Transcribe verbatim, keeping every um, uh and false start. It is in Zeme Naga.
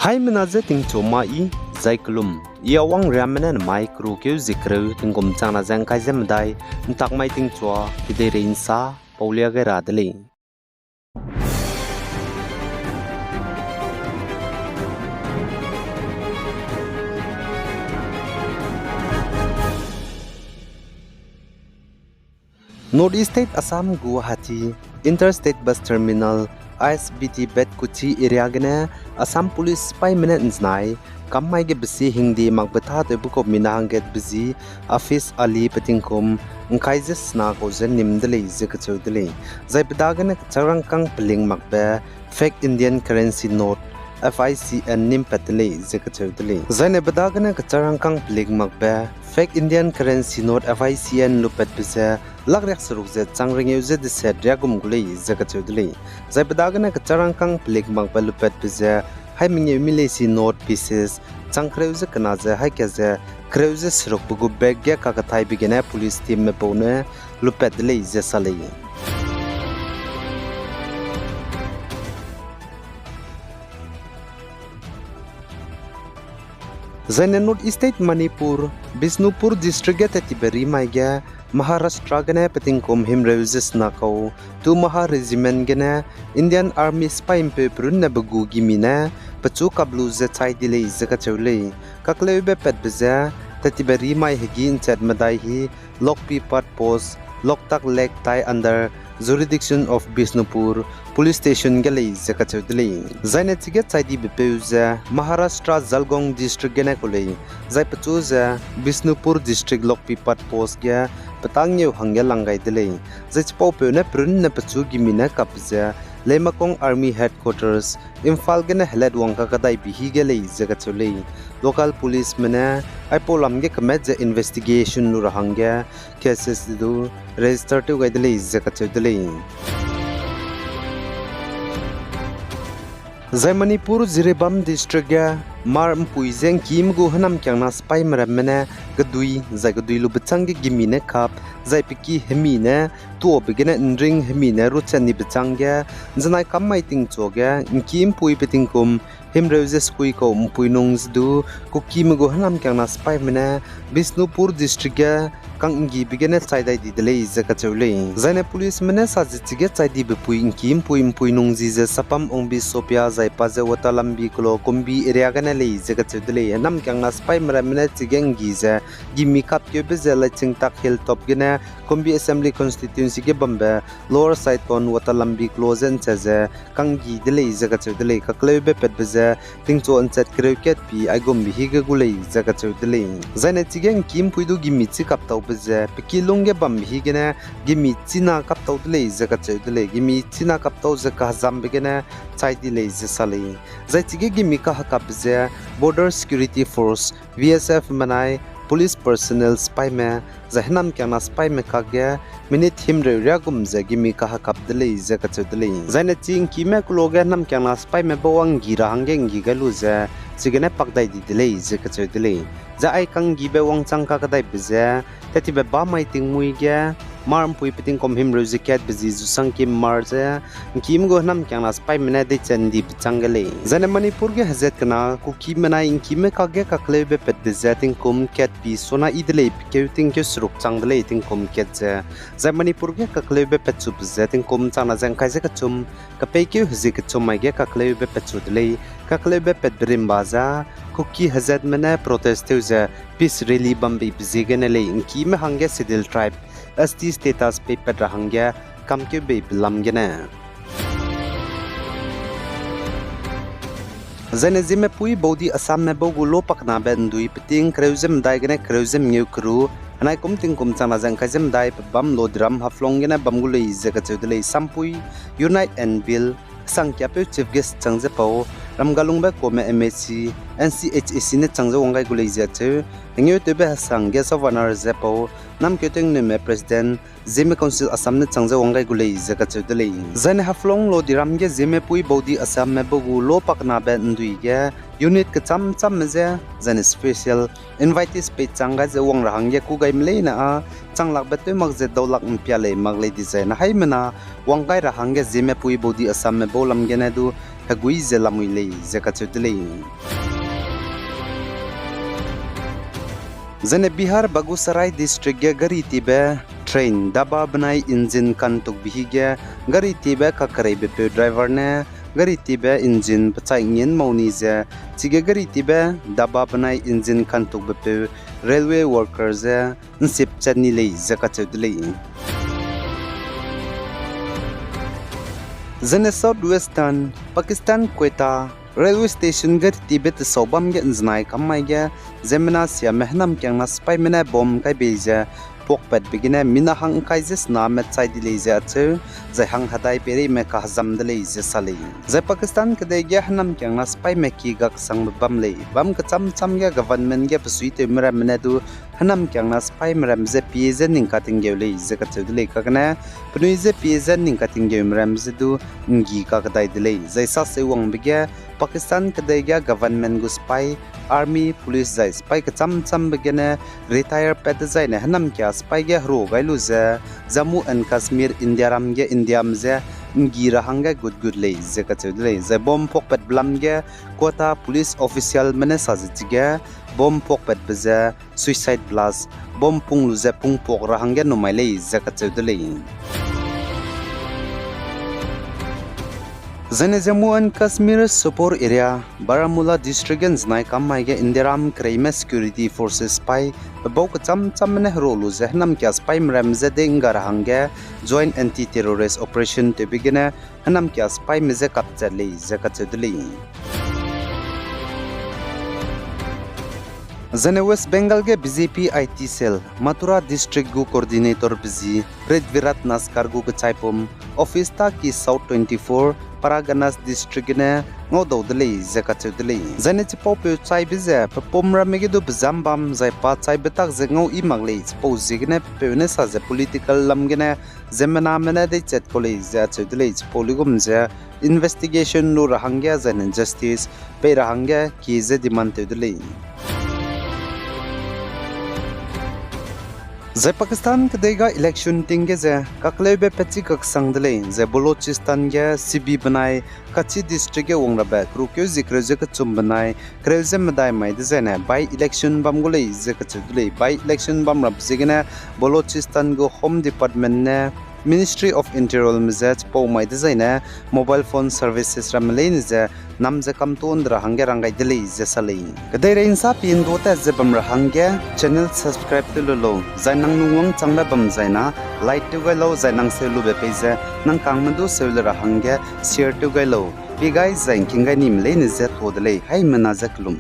Haimena je tingchu ma i, zai kelum, i awang riamme ne namai keru keu zie kereu tingkum changna ze ngkai ze medai, ntak mai tingchua, kedeirei nsa, paulia gai ra de lei. North East State Assam Guwahati Interstate Bus Terminal, I S B T Betkuchi area gene Assam Police sipaime ne nzenai kam mai ge besi hingdi makbe tâtewbe kau mina hangge bezi Hafiz Ali pe tingkum ngkai ze sena kau ze nim de lei ze kacheu de lei. Zai pe dagene kecharangkâng peling makbe fake Indian currency note, F I C N nimpat de lei ze kacheu de lei. Zaine pe dagene kecharangkâng peling makbe fake Indian currency note, F I C N lupatbe ze lak riak seruk ze chang rengeu ze deset riak gum gu lei ze kacheu de lei. Zai pe dagene kecharangkâng peling makbe lupatbe ze hai mengeu mi leisi note pieces chang kereu ze kena ze haika ze kereu ze serukbe gu bag ge kakethaibe gene police teamme pau ne lupat de lei ze sa lei. Zaine North East State Manipur, Bishnupur District ge tetibe rimai ge Maharashtra gene pe tingkum himreu ze sena kau, tu Maha Regiment gene Indian Army sipai mpeu perunne be gu gimi ne pechu kap lu ze chai di lei ze kacheu lei. Kakleube patbe ze tetibe rimai hegî nchat medai hi Lokpipat Post, Loktak Lake tai under jurisdiction of Bishnupur Police Station ge lei ze kacheu de lei. Zaine chige chai dibe peu ze Maharashtra Jalgaon District gene ku lei, zai pechu ze Bishnupur District Lokpipat Post ge petâ ngeu hangge lang gai de lei. Zai chipaupeu ne perunne pechu gimi ne kap ze Leimakhong Army Headquarters, Imphal gene helat wang kakadaibe hi ge lei ze kacheu lei. Local policeme ne aipau lam ge kemat ze investigation lu ra hangge cases du register tew gai de lei ze kacheu de lei. Zai Manipur Jiribam District ge Hmar mpui ze ngkîme gu hênamkiangna sipaime ramme ne kedui zai kedui lube châng ge gimi ne kap, zai pe ki hemi ne tuabe gene nring hemi ne ruchat nibe châng ge, nzenai kam mai tingchua ge ngkî mpui pe tingkum himreu ze sekui kau mpui nung ze du, Kukime gu hênamkiangna sipaime ne Bishnupur District ge kang nggibe gene chai dai di de lei ze kacheu lei. Zaine policeme ne sa ze chige chai dibe pui ngkî mpui mpui nung zi ze Sapam Ongbi Sopia zai pa ze Watalambi kelo Kumbi area gene lei ze kacheu de lei. Hênamkiangna sipaime ramme ne chige nggi ze gimi kapkeube ze Laichintak Hilltop gene Kumbi Assembly Constituency ge bambe Lower Saiton Watalambi kelo ze ncha ze kang nggi de lei ze kacheu de lei. Kakleube patbe ze tingchua nchat kereu kat pi aigumbe hi ge gu lei ze kacheu de lei. Zaine chige ngkî mpui du gimi chî kaptaube ze pe ki lung ge bambe hi gene gimi chîna kaptau de lei ze kacheu de lei. Gimi chîna kaptau ze kahezambe gene chai di lei ze sa lei. Zai chige gimi kahekapbe ze Border Security Force, B S F menai police personnel sipaime, zai hênamkiangna sipaime kakge minute himreu riagum ze gimi kahekap de lei ze kacheu de lei. Zaine chi ngkîme kelo ge hênamkiangna sipaime bau wang nggi ra hangge nggi gai lu ze chigene pak dai di de lei ze kacheu de lei. Zai ai kang nggibe wangchang kakadaibe ze tetibe bamai tingmuî ge Hmar mpui pe tingkum himreu ze katbe zi Zusangkim Hmar ze ngkîme gu hênamkiangna sipaime ne deichat ndibe châng ge lei. Zaine Manipur ge hezat kena Kukime nai ngkîme kakge kakleube patbe ze tingkum kat pi sona yi de lei, pe keu tingkeu seruk chang de lei tingkum kat ze. Zai Manipur ge kakleube patchube ze tingkum changna ze ngkai ze kechum, kapeikeu hezie kechum mai ge kakleube patchu de lei. Kakleube patbe rimba ze Kuki hezatme ne protest tew ze peace rally bambeibe ziegene lei, ngkîme hangge Scheduled Tribe, S T status peipat ra hangge kamkeu beibe lam gene. Zaine Zeme pui baudi Assamme bau gu lo paknabe ndui peting kereu ze medai gene kereu ze mengeu keru, henai kum tingkum changna ze ngkai ze medai pe bam Lodiram Haflong gene bam gu lei ze kacheu de lei. Sampui Unite and Build hesangkiapeu chief guest chang ze pau, Ramgalungbe Kome M A C, N C H A C ne chang ze wang gai gu lei ze cheu, hengeutewbe hesang Guest of Honour ze pau, Namkeutengneume president, Zeme Council Assam ne chang ze wang gai gu lei ze kacheu de lei. Zaine Haflong Lodiram ge Zeme pui baudi Assamme bau gu lo paknabe ndui ge unit kecham chamme ze, zaine special invitees pei chang gai ze wang ra hangge kû gaime leine â, changlakbe tew mak ze daulak mpia lei mak lei dizai na haimena wang gai ra hangge Zeme pui baudi Assamme bau lam gene du hegui ze lamui lei ze kacheu de lei. Zaine Bihar Begusarai District ge gari tibe train daba benai engine kantukbe hi ge gari tibe kakereibepeu driver ne gari tibe engine pechai ngin mau ni ze, chige gari tibe daba benai engine kantukbepeu railway worker ze nsip chat ni lei ze kacheu de lei. Zaine South Western Pakistan Quetta railway station gari tibe tesau bam ge nzenai kam mai ge, ziemmena siame hênamkiangna sipaime ne bomb kai bei ze puakpatbe gene mina hang ngkai ze sename chai di lei ze acheu, zai hang hedai peireime kahezam de lei ze sa lei. Zai Pakistan kedei ge hênamkiangna sipaime ki gaksangbe bam lei, bam kecham cham ge government ge besuitewme ramme ne du hênamkiangna sipaime ram ze pie ze ning katinggeu lei ze kacheu de lei. Kagene penui ze pie ze ning katinggeume ram ze du nggi kakedai de lei. Zai saseu wangbe ge Pakistan kedei ge government gu sipai, army, police zai sipai kecham chambe gene retire pat dezaine hênamkia sipai ge heru gai lu ze Jammu and Kashmir Indiaram ge Indiame je nggi ra hangge gut gut lei ze kacheu de lei. Zai bomb puakpatbe lam ge Quetta police officialme ne sa ze chige bomb puakpatbe ze suicide blast, bomb pung lu ze pungpuak ra hangge numai lei ze kacheu de lei. Zaine Jammu and Kashmir Sopore area, Baramulla District ge nzenai kam mai ge Indiaram kereime security forces sipai pebau kecham chamme ne heru lu ze hênamkia sipaime ram ze de ngga ra hangge Joint Anti-Terrorist Operation tewbe gene hênamkia sipaime je kapchat lei ze kacheu de lei. Zaine West Bengal ge B J P I T cell, Mathura District gu coordinatorbe zi Prithviraj Naskar gu kechaipum office ta ki South twenty-four Parganas District gene ngaudau de lei ze kacheu de lei. Zaine chipaupeu chaibe ze pepum ramme ge du bezam bam zai pa chaibe tak ze ngau i mak lei, chipau ziegene pepeu ne sa ze political lam gene ziemmename ne deichat kau lei ze acheu de lei. Chipau luigum ze investigation lu ra hangge zaine justice pei ra hangge ki ze demand tew de lei. Zai Pakistan kedei ga election ting ge ze kakleube patchi kaksang de lei, zai Balochistan ge C B benai Kachi District ge wang rabe kerukeu zie kereu ze kechum benai kereu ze medai mai dezaine by-election bam gu lei ze kacheu de lei. By-election bam rabe ziegene Balochistan gu Home Department ne Ministry of Interiorme je chipau mai dezaine mobile phone services ramme leine ze nam ze kamtuan de ra hangge rang gai de lei ze sa lei. Kedeirei nsa pi ndu tat ze bam ra hangge channel subscribe tew lu lau, zai nang lungwangchangbe bam zaina like tew gai lau, zai nang seu lube pei ze nang kangme du seu le ra hangge share tew gai lau. Pi gai zai ngking gai nime leine je tuâ de lei, haimena je kelum.